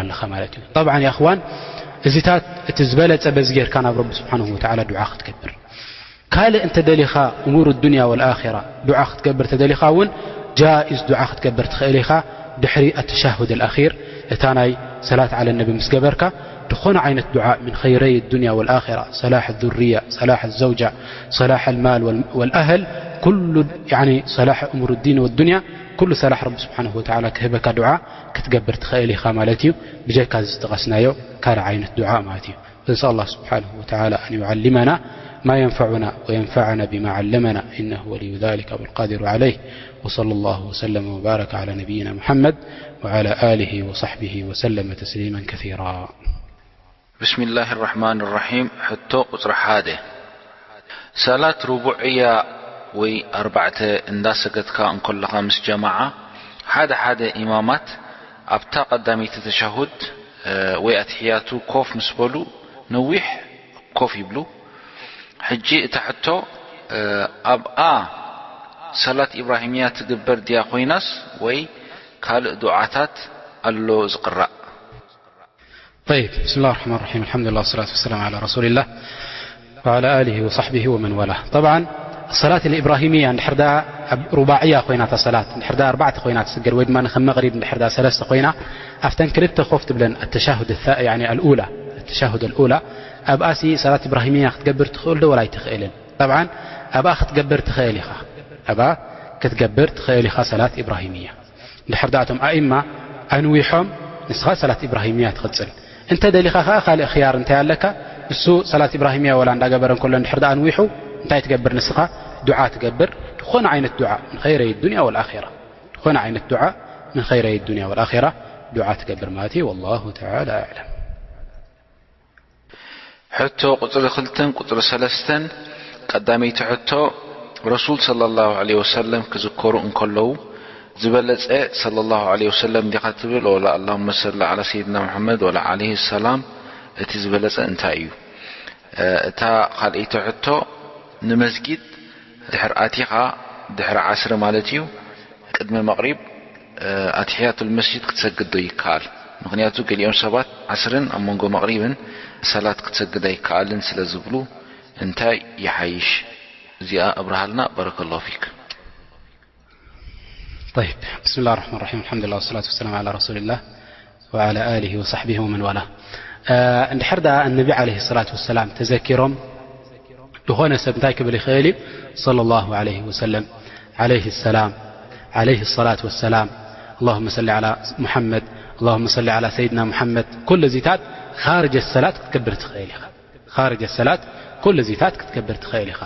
ኣለኻ ማለት እዩ። ጠብዓን፣ ያ እኽዋን፣ እዚታት እቲ ዝበለጸ በዚ ጌርካ ናብ ረቢ ስብሓንሁ ወተዓላ ዱዓ ክትገብር። ካልእ እንተ ደሊኻ፣ እሙር ዱንያ ወልኣኺራ ዱዓ ክትገብር ተደሊኻ እውን፣ ጃኢዝ ዱዓ ክትገብር ትኽእል ኢኻ። ድሕሪ ኣተሻሁድ ኣልኣኺር፣ እታ ናይ ሰላት ዓለ ነቢ ምስ ገበርካ፣ ዝኾነ ዓይነት ዱዓ፣ ምን ኸይረይ ዱንያ ወልኣኺራ፣ ሰላሕ ዙርያ፣ ሰላሕ ዘውጃ፣ ሰላሕ ኣልማል ወል-፣ ወልኣህል፣ ኩሉ፣ ያኒ፣ ሰላሕ እሙር ዲን ወዱንያ፣ ኩሉ ሰላሕ ረቢ ስብሓንሁ ወተዓላ ክህበካ ዱዓ ክትገብር ትኽእል ኢኻ ማለት እዩ። ብጀካ እዚ ዝጠቐስናዮ ካልእ ዓይነት ዱዓ ማለት እዩ። فنسأل الله سبحانه وتعالى أن يعلمنا ما ينفعنا وينفعنا بما علمنا، إنه ولي ذلك والقادر عليه. وصلى الله وسلم وبارك على نبينا محمد وعلى آله وصحبه وسلم تسليما كثيرا. بسم الله الرحمن الرحيم. ሕቶ ቁጽሪ ሓደ። ሰላት ሩቡዕያ ወይ ኣርባዕተ እንዳሰገድካ እንከለኻ ምስ ጀማዓ፣ ሓደ ሓደ ኢማማት ኣብታ ቀዳመይቲ ተሻሁድ፣ እ፣ ወይ ኣትሕያቱ ኮፍ ምስ በሉ ነዊሕ ኮፍ ይብሉ። ሕጂ እታ ሕቶ፣ እ፣ ኣብኣ ሰላት ኢብራሂምያ ትግበር ድያ ኮይናስ ወይ ካልእ ዱዓታት ኣሎ ዝቕራእ? طيب، بسم الله الرحمن الرحيم. الحمد لله والصلاة والسلام على رسول الله وعلى آله وصحبه ومن والاه. طبعا الصلاة الإبراهيمية እንድሕር ደኣ ኣብ ሩባዕያ ኮይና እታ ሰላት፣ እንድሕር ደኣ ኣርባዕተ ኮይና ትስገድ፣ ወይ ድማ ከም መቕሪብ እንድሕር ደኣ ሰለስተ ኮይና፣ ኣብተን ክልተ ኮፍ ትብለን፣ التشهد الث-، يعني الأولى، التشهد الأولى፣ ኣብኣሲ ሰላት ኢብራሂምያ ክትገብር ትኽእል ዶ ወላ ኣይትኽእልን? ጠብዓን ኣብኣ ክትገብር ትኽእል ኢኻ። ኣብኣ ክትገብር ትኽእል ኢኻ ሰላት ኢብራሂምያ። እንድሕር ደኣ እቶም ኣኢማ ኣንዊሖም፣ ንስኻ ሰላት ኢብራሂምያ ትቕጽል። እንተ ደሊኻ ኸኣ ካልእ ኽያር እንታይ ኣለካ? ንሱ ሰላት ኢብራሂምያ ወላ እንዳገበረ እንከሎ እንድሕር ደኣ ኣንዊሑ፣ እንታይ ትገብር ንስኻ? ዱዓ ትገብር። ዝኾነ ዓይነት ዱዓ፣ ምን ኸይረይ ዱንያ ወልኣኺራ። ዝኾነ ዓይነት ዱዓ፣ ምን ኸይረይ ዱንያ ወልኣኺራ፣ ዱዓ ትገብር ማለት እዩ። ወላሁ ተዓላ ኣዕለም። ሕቶ ቁጽሪ ክልተን ቁጽሪ ሰለስተን። ቀዳመይቲ ሕቶ፣ ረሱል ሰለላሁ ዐለይሂ ወሰለም ክዝከሩ እንከለዉ፣ ዝበለጸ ሰለላሁ ዐለይሂ ወሰለም ዲኻ ትብል፣ ወላ ኣላሁመ ሰሊ ዐላ ሰይድና ሙሐመድ ወላ ዐለይሂ ሰላም፣ እቲ ዝበለጸ እንታይ እዩ? እ፣ እታ ካልኣይቲ ሕቶ፣ ንመስጊድ ድሕር ኣቲኻ፣ ድሕሪ ዓስሪ ማለት እዩ፣ ቅድሚ መቕሪብ፣ እ፣ ኣትሕያቱል መስጂድ ክትሰግድ ዶ ይከኣል? ምኽንያቱ ገሊኦም ሰባት ዓስርን ኣብ መንጎ መቕሪብን ሰላት ክትሰግድ ኣይከኣልን ስለ ዝብሉ፣ እንታይ ይሓይሽ? እዚኣ ኣብርሃልና። ባረከላሁ ፊክ። طيب، بسم الله الرحمن الرحيم. الحمد لله والصلاة والسلام على رسول الله وعلى آله وصحبه ومن والاه. እ፣ እንድሕር ደኣ እነቢ ዓለይሂ ሰላቱ ወሰላም ተዘኪሮም፣ ዝኾነ ሰብ እንታይ ክብል ይኽእል እዩ? ሰለላሁ ዐለይሂ ወሰለም፣ ዐለይሂ ሰላም፣ ዐለይሂ ሰላቱ ወሰላም፣ اللهم صل على محمد، اللهم صل على سيدنا محمد። ኩሉ እዚታት ኻርጀ ሰላት ክትገብር ትኽእል ኢኻ። ኻርጀ ሰላት ኩሉ እዚታት ክትገብር ትኽእል ኢኻ።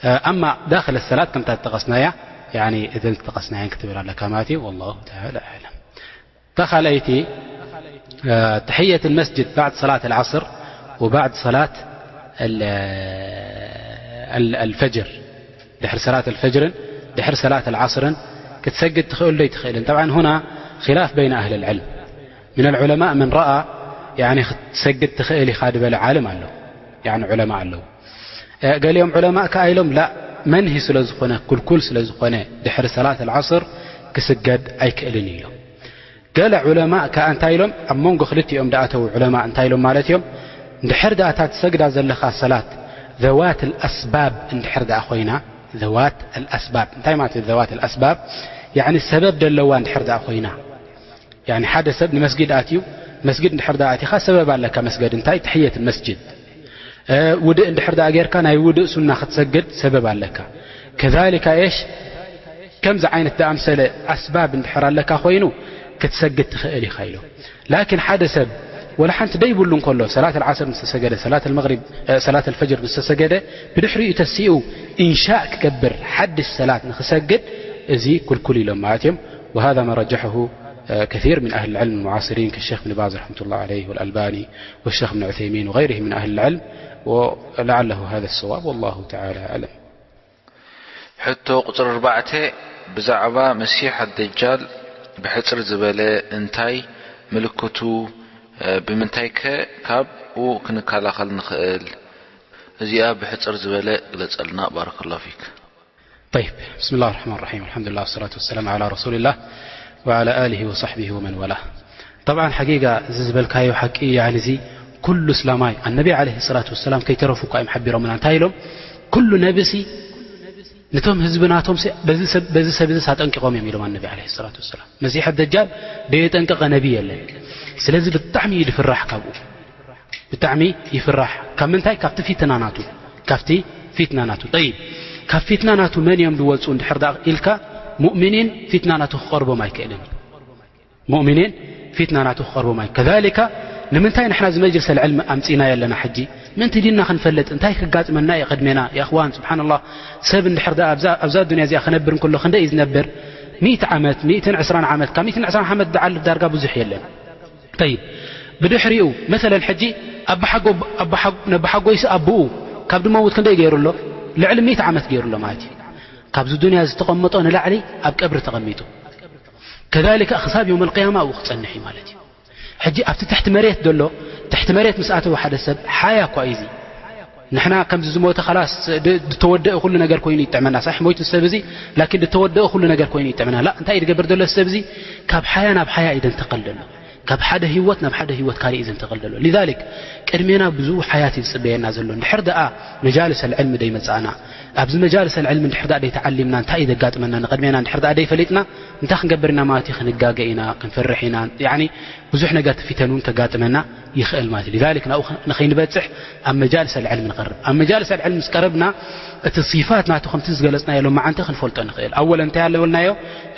እ፣ ኣማ ዳኽለ ሰላት ከምታ ዝጠቐስናያ፣ ያኒ እዘን ዝጠቐስናየን ክትብል ኣለካ ማለት እዩ። ወላሁ ተዓላ ኣዕለም። እታ ካልኣይቲ፣ እ፣ ተሕየት መስጅድ ባዕድ ሰላት ኣልዓስር ወባዕድ ሰላት ኣል-፣ ኣል-፣ ኣልፈጅር፣ ድሕሪ ሰላት ኣልፈጅርን ድሕሪ ሰላት ኣልዓስርን ክትሰግድ ትኽእል ዶ ኣይትኽእልን? ጠብዓን ሁና ኺላፍ በይነ ኣህል ልዕልም። ምን ኣልዑለማእ መን ረኣ፣ ያኒ ክትሰግድ ትኽእል ኢኻ ዝበለ ዓልም ኣሎ። ያኒ ዑለማ ኣለዉ። እ፣ ገሊኦም ዑለማእ ከኣ ኢሎም፣ ላ፣ መንሂ ስለ ዝኾነ፣ ክልኩል ስለ ዝኾነ፣ ድሕሪ ሰላት ኣልዓስር ክስገድ ኣይክእልን ኢሎም። ገለ ዑለማእ ከኣ እንታይ ኢሎም? ኣብ መንጎ ክልቲኦም ደኣተዉ ዑለማእ እንታይ ኢሎም ማለት እዮም? እንድሕር ደኣ እታ ትሰግዳ ዘለኻ ሰላት ዘዋት ኣልኣስባብ እንድሕር ደኣ ኮይና፣ ዘዋት ኣልኣስባብ እንታይ ማለት እዩ? ዘዋት ኣልኣስባብ፣ ያዕኒ ሰበብ ደለዋ እንድሕር ደኣ ኮይና፣ ያኒ ሓደ ሰብ ንመስጊድ ኣትዩ፣ መስጊድ እንድሕር ደኣ ኣቲኻ ሰበብ ኣለካ መስገድ፣ እንታይ? ተሕየት መስጅድ። እ፣ ውድእ እንድሕር ደኣ ጌርካ ናይ ውድእ ሱና ክትሰግድ ሰበብ ኣለካ። ከዛሊካ ኤሽ፣ ከምዚ ዓይነት ደኣምሰለ ኣስባብ እንድሕር ኣለካ ኮይኑ ክትሰግድ ትኽእል ኢኻ ኢሎም። ላኪን ሓደ ሰብ ወላ ሓንቲ ደይብሉ እንከሎ ሰላት ኣልዓስር ምስ ተሰገደ፣ ሰላት ኣልመግሪብ፣ እ፣ ሰላት ኣልፈጅር ምስ ተሰገደ ብድሕሪኡ ተሲኡ ኢንሻእ ክገብር ሓድሽ ሰላት ንኽሰግድ እዚ ክልኩል ኢሎም ማለት እዮም። وهذا ما رجحه، እ፣ كثير من أهل العلم المعاصرين كالشيخ بن باز رحمة الله عليه والألباني والشيخ ابن عثيمين وغيره من أهل العلم، ولعله هذا الصواب، والله تعالى أعلم. ሕቶ ቁጽሪ ኣርባዕተ፣ ብዛዕባ መሲሕ ኣደጃል ብሕጽር ዝበለ እንታይ ምልክቱ፣ እ፣ ብምንታይከ ካብኡ ክንከላኸል ንኽእል? እዚኣ ብሕጽር ዝበለ ግለጸልና። ባረከላሁ ፊክ። طيب، بسم الله الرحمن الرحيم. الحمد لله والصلاة والسلام على رسول الله وعلى آله وصحبه ومن والاه. طبعا ሓቂቃ እዚ ዝበልካዮ ሓቂ እያ። እዚ ኩሉ እስላማይ ኣነቢ ዓለይሂ ሰላቱ ወሰላም ከይተረፉ እኳ እዮም ሓቢሮምና። እንታይ ኢሎም? ኩሉ ነብሲ ነቶም ህዝቢ ናቶም ሲ-፣ በዚ ሰብ፣ በዚ ሰብ እዚ ኣጠንቂቖም እዮም ኢሎም ኣነቢ ዓለይሂ ሰላቱ ወሰላም። መሲሕ ደጃል ደየጠንቀቐ ነቢ የለን። ስለዚ ብጣዕሚ እዩ ዝፍራሕ ካብኡ። ብጣዕሚ ይፍራሕ። ካብ ምንታይ? ካብቲ ፊትና ናቱ። ካብቲ ፊትና ናቱ። ጠይብ፣ ካብ ፊትና ናቱ መን እዮም ዝወፁ እንድሕር ደኣ ኢልካ፣ ሙእሚኒን ፊትና ናቱ ክቐርቦም ኣይክእልን እዩ። ሙእሚኒን ፊትና ናቱ ክቐርቦም ኣይ-፣ ከዛሊካ ንምንታይ ንሕና እዚ መጅልስ ኣልዕልሚ ኣምፂእናዮ ኣለና? ሕጂ ምእንቲ ዲንና ክንፈልጥ እንታይ ክጋጥመና እዩ ቅድሜና? የእኽዋን፣ ስብሓንላህ፣ ሰብ እንድሕር ደኣ ኣብዛ፣ ኣብዛ ዱንያ እዚኣ ክነብር እንከሎ ክንደይ እዩ ዝነብር? ሚእቲ ዓመት፣ ሚእትን ዕስራን ዓመት፣ ካብ ሚእትን ዕስራን ዓመት ዝዓሊ ዳርጋ ብዙሕ የለን። ጠይብ፣ ብድሕሪኡ መሰለን ሕጂ ኣባሓጎ-፣ ኣባሓ-፣ ነባሓጎይሲ ኣቦኡ ካብ ድመውት ክንደይ ገይሩ ኣሎ? ልዕሊ ሚእቲ ዓመት ገይሩ ኣሎ ማለት እዩ። ካብዚ ዱንያ ዝተቐመጦ ንላዕሊ ኣብ ቀብሪ ተቐሚጡ። ከዛሊካ ክሳብ የውመል ቅያማ ኣብኡ ክጸንሕ እዩ ማለት እዩ። ሕጂ ኣብቲ ትሕቲ መሬት ዘሎ፣ ትሕቲ መሬት ምስ ኣተወ ሓደ ሰብ ሓያ እኳ እዩ እዚ። ንሕና ከምዚ ዝሞተ ኸላስ ድ-፣ ዝተወደአ ኩሉ ነገር ኮይኑ ይጥዕመና። ሳሕ ሞይቱ ሰብ እዚ፣ ላኪን ዝተወደአ ኩሉ ነገር ኮይኑ ይጥዕመና። ላ፣ እንታይ እዩ ዝገብር ዘሎ ሰብ እዚ? ካብ ሓያ ናብ ሓያ እዩ ዘንተቐል ዘሎ። ካብ ሓደ ህይወት ናብ ሓደ ህይወት ካልእ እዩ ዘንተቐል ዘሎ። ሊዛሊክ ቅድሜና ብዙሕ ሓያት እዩ ዝጽበየና ዘሎ። እንድሕር ደኣ መጃልስ ኣልዕልሚ ደይመጻእና፣ ኣብዚ መጃልስ ኣልዕልሚ እንድሕር ደኣ ደይተዓሊምና እንታይ እዩ ዘጋጥመና? ንቅድሜና እንድሕር ደኣ ደይፈሊጥና እንታይ ክንገብር ኢና ማለት እዩ? ክንጋገ ኢና፣ ክንፈርሕ ኢና። ያኒ ብዙሕ ነገር ፊተን እውን ከጋጥመና ይኽእል ማለት እዩ። ሊዛሊክ ናብኡ ንኸይንበጽሕ ኣብ መጃልስ ኣልዕልሚ ንቐርብ። ኣብ መጃልስ ኣልዕልሚ ምስ ቀረብና እቲ ሲፋት ናቱ ከምቲ ዝገለጽናዮ ሎማዓንቲ ክንፈልጦ ንኽእል። ኣወለን እንታይ ኣለበልናዮ?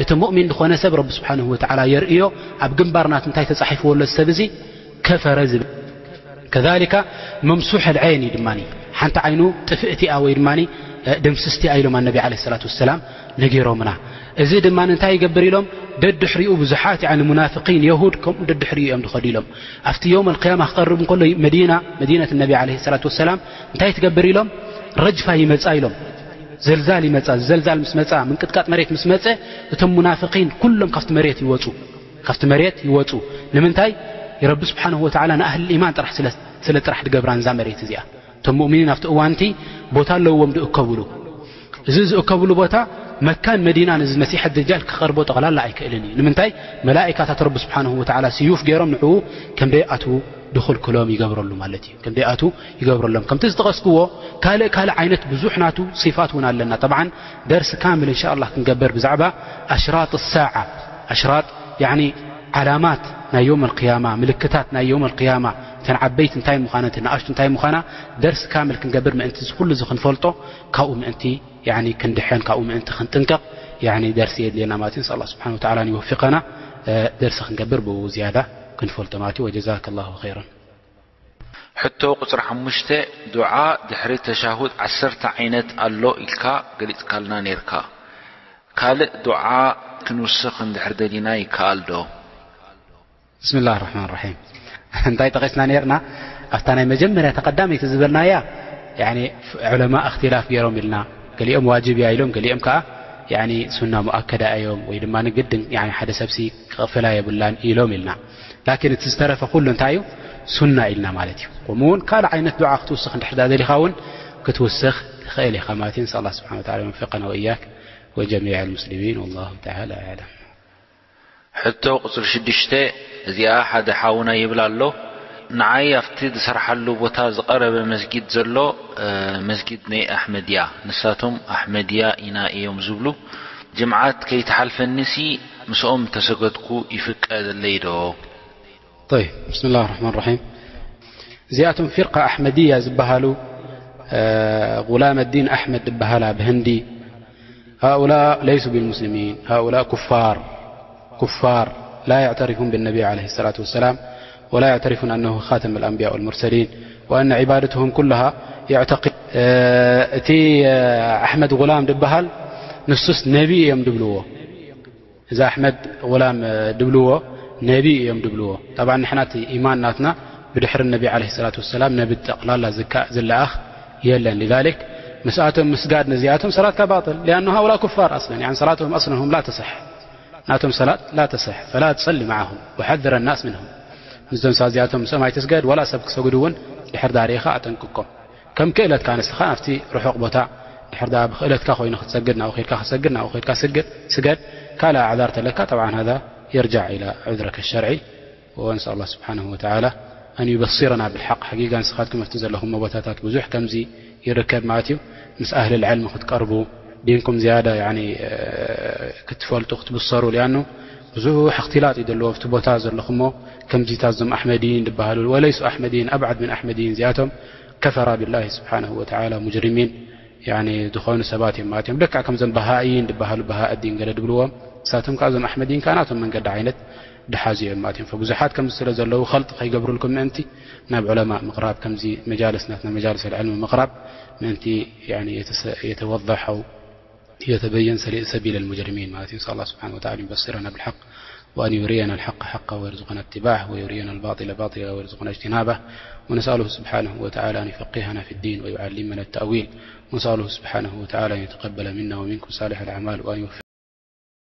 እቲ ሙእሚን ዝኾነ ሰብ ረቢ ስብሓንሁ ወተዓላ የርእዮ፣ ኣብ ግንባር ናቱ እንታይ ተጻሒፍዎ ኣሎ ሰብ እዚ ከፈረ ዝብል። ከዛሊካ መምሱሕ ኣልዐይን እዩ ድማ ሓንቲ ዓይኑ ጥፍእቲ እያ ወይ ድማ ደምስስቲ እያ ኢሎም ኣነቢ ዓለይሂ ሰላቱ ወሰላም ነጊሮምና። እዚ ድማ እንታይ ይገብር ኢሎም ደድሕሪኡ ብዙሓት ያኒ ሙናፍቂን የሁድ ከምኡ ደድሕሪኡ እዮም ዝኸዱ ኢሎም። ኣብቲ የውም ኣልቅያማ ክቐርብ እንከሎ መዲና፣ መዲነት ነቢ ዓለይሂ ሰላቱ ወሰላም እንታይ ትገብር ኢሎም? ረጅፋ ይመጻ ኢሎም። ዘልዛል ይመጻ። ዘልዛል ምስ መጻ፣ ምንቅጥቃጥ መሬት ምስ መጸ፣ እቶም ሙናፍቂን ኩሎም ካብቲ መሬት ይወጹ። ካብቲ መሬት ይወጹ። ንምንታይ? ረቢ ስብሓንሁ ወተዓላ ንኣህል ኢማን ጥራሕ ስለ፣ ስለ ጥራሕ ድገብራን እዛ መሬት እዚኣ። እቶም ሙእሚኒን ኣብቲ እዋንቲ ቦታ ኣለዎም ድእከብሉ። እዚ ዝእከብሉ ቦታ መካን መዲናን እዚ መሲሕ ደጃል ክቐርቦ ጠቕላላ ኣይክእልን እዩ። ንምንታይ? መላኢካታት ረቢ ስብሓንሁ ወተዓላ ስዩፍ ገይሮም ንዕኡ ከም ደይኣትዉ ድኽልክሎም ይገብረሉ ማለት እዩ። ከም ደይኣትዉ ይገብረሎም። ከምቲ ዝጠቐስክዎ ካልእ፣ ካልእ ዓይነት ብዙሕ ናቱ ሲፋት እውን ኣለና። ጠብዓን ደርሲ ካምል እንሻ ኣላህ ክንገብር ብዛዕባ ኣሽራጥ ሳዓ፣ ኣሽራጥ ያኒ ዓላማት ናይ የውም ኣልቅያማ፣ ምልክታት ናይ የውም ኣልቅያማ፣ እተን ዓበይቲ እንታይ ምዃነን፣ እተን ንኣሽቱ እንታይ ምዃና፣ ደርሲ ካምል ክንገብር ምእንቲ እዚ ኩሉ እዚ ክንፈልጦ፣ ካብኡ ምእንቲ ያኒ ክንድሐን፣ ካብኡ ምእንቲ ክንጥንቀቕ፣ ያኒ ደርሲ የድልየና ማለት እዩ። ንስኣል ኣላህ ስብሓን ወተዓላ ንይወፊቐና፣ እ፣ ደርሲ ክንገብር ብኡ ዝያዳ ክንፈልጦ ማለት እዩ። ወጀዛከ ላሁ ኸይራን። ሕቶ ቁጽሪ ሓሙሽተ፣ ዱዓ ድሕሪ ተሻሁድ ዓሰርተ ዓይነት ኣሎ ኢልካ ገሊጽካልና ኔርካ። ካልእ ዱዓ ክንውስኽ እንድሕር ደሊና ይከኣል ዶ? ብስምላህ ራሕማን ራሒም። እንታይ ጠቒስና ኔርና? ኣብታ ናይ መጀመርያ ተቐዳመይቲ ዝበልናያ፣ ያኒ ዑለማ እኽትላፍ ገይሮም ኢልና፣ ገሊኦም ዋጅብ እያ ኢሎም፣ ገሊኦም ከኣ ያኒ ሱና ሙኣከዳ እዮም፣ ወይ ድማ ንግድን ያኒ ሓደ ሰብሲ ክቕፍላ የብላን ኢሎም ኢልና። ላኪን እቲ ዝተረፈ ኩሉ እንታይ እዩ? ሱና ኢልና ማለት እዩ። ከምኡ እውን ካልእ ዓይነት ዱዓ ክትውስኽ እንድሕር ደኣ ደሊኻ እውን ክትውስኽ ትኽእል ኢኻ ማለት እዩ። ንስኣል ኣላህ ስብሓን ወተዓላ ይወፍቀና ወእያክ ወጀሚዕ ልሙስሊሚን። ወላሁ ተዓላ ኣዕለም። ሕቶ ቁጽሪ ሽዱሽተ፣ እዚኣ ሓደ ሓውና ይብል ኣሎ፣ ንዓይ ኣብቲ ዝሰርሓሉ ቦታ ዝቐረበ መስጊድ ዘሎ፣ እ፣ መስጊድ ናይ ኣሕመድያ፣ ንሳቶም ኣሕመድያ ኢና እዮም ዝብሉ፣ ጅምዓት ከይትሓልፈኒሲ ምስኦም ተሰገድኩ ይፍቀደለይ ዶ? طيب، بسم الله الرحمن الرحيم. እዚኣቶም ፊርቃ ኣሕመድያ ዝበሃሉ፣ እ፣ ጉላም ኣዲን ኣሕመድ ዝበሃላ ብህንዲ፣ هؤلاء ليسوا بالمسلمين، هؤلاء كفار، كفار لا يعترفون بالنبي عليه الصلاة والسلام، ولا يعترفون أنه خاتم الأنبياء والمرسلين، وأن عبادتهم كلها يعتقد، እ፣ እቲ፣ እ፣ ኣሕመድ ጉላም ዝበሃል ንሱስ ነቢ እዮም ድብልዎ። እዚ ኣሕመድ ጉላም፣ እ፣ ድብልዎ ነቢ እዮም ድብልዎ። ጠብዓን ንሕና እቲ ኢማን ናትና ብድሕሪ ነቢ ዓለይሂ ሰላቱ ወሰላም ነቢ ጠቕላላ ዝካ-፣ ዝለኣኽ የለን። ሊዛሊክ ምስኣቶም ምስጋድ ነዚኣቶም ሰላትካ ባጥል። ሊኣኑ ሃኡላ ኩፋር ኣስለን። ያኒ ሰላትም ኣስለን ሁም ላ ተሰሕ። ናቶም ሰላት ላ ተሰሕ። ፈላ ትሰሊ መዓሁም ወሐዝረ ናስ ምንሁም። ምስዞም ሰባት እዚኣቶም ምስኦም ኣይትስገድ፣ ወላ ሰብ ክሰግዱ እውን ድሕር ዳር ኢኻ ኣጠንቅቆም። ከም ክእለትካ ንስኻ ኣብቲ ርሑቕ ቦታ ድሕር ደኣ ብክእለትካ ኮይኑ ክትሰግድ፣ ናብኡ ኸይድካ ክትሰግድ፣ ናብኡ ኸይድካ ስግድ፣ ስገድ። ካልእ ኣዕዛር ተለካ፣ ጠብዓን ሃዛ የርጃዕ ኢላ ዑዝረከ ሸርዒ። ونسأل الله سبحانه وتعالى أن يبصرنا بالحق. حقيقة ንስኻትኩም ኣብቲ ዘለኹሞ ቦታታት ብዙሕ ከምዚ ይርከብ ማለት እዩ። ምስ ኣህል ልዕልሚ ክትቀርቡ፣ ዲንኩም ዝያዳ ያኒ፣ እ፣ ክትፈልጡ፣ ክትብሰሩ። ሊኣኑ ብዙሕ እኽትላጥ እዩ ዘለዎ ኣብቲ ቦታ ዘለኹሞ። ከምዚታት እዞም ኣሕመድይን ዝበሃሉ፣ ወለይሱ ኣሕመድይን፣ ኣብዓድ ምን ኣሕመድይን እዚኣቶም ከፈራ ቢላሂ ስብሓነሁ ወተዓላ ሙጅሪሚን ያኒ ዝኾኑ ሰባት እዮም ማለት እዮም። ልክዕ ከምዞም በሃእይን ዝበሃሉ፣ በሃእዲን ገለ ድብልዎም፣ ንሳቶም ከዓ እዞም ኣሕመድይን ከዓ ናቶም መንገዲ ዓይነት ድሓዙ እዮም ማለት እዮም። ፈብዙሓት ከምዚ ስለ ዘለዉ ኸልጢ ከይገብሩልኩም ምእንቲ ናብ ዑለማእ ምቕራብ፣ ከምዚ መጃልስ ናትና መጃልስ ልዕልሚ ምቕራብ ምእንቲ ያኒ የተሰ-፣ የተወضح أو يتبين سلي-، سبيل المجرمين ማለት እዩ። نسأل الله سبحانه وتعالى أن يبصرنا بالحق وأن يرينا الحق حقا ويرزقنا اتباعه ويرينا الباطل باطلا ويرزقنا اجتنابه. ونسأله سبحانه وتعالى أن يفقهنا في الدين ويعلمنا التأويل. ونسأله سبحانه وتعالى أن يتقبل منا ومنكم صالح الأعمال وأن يوفقنا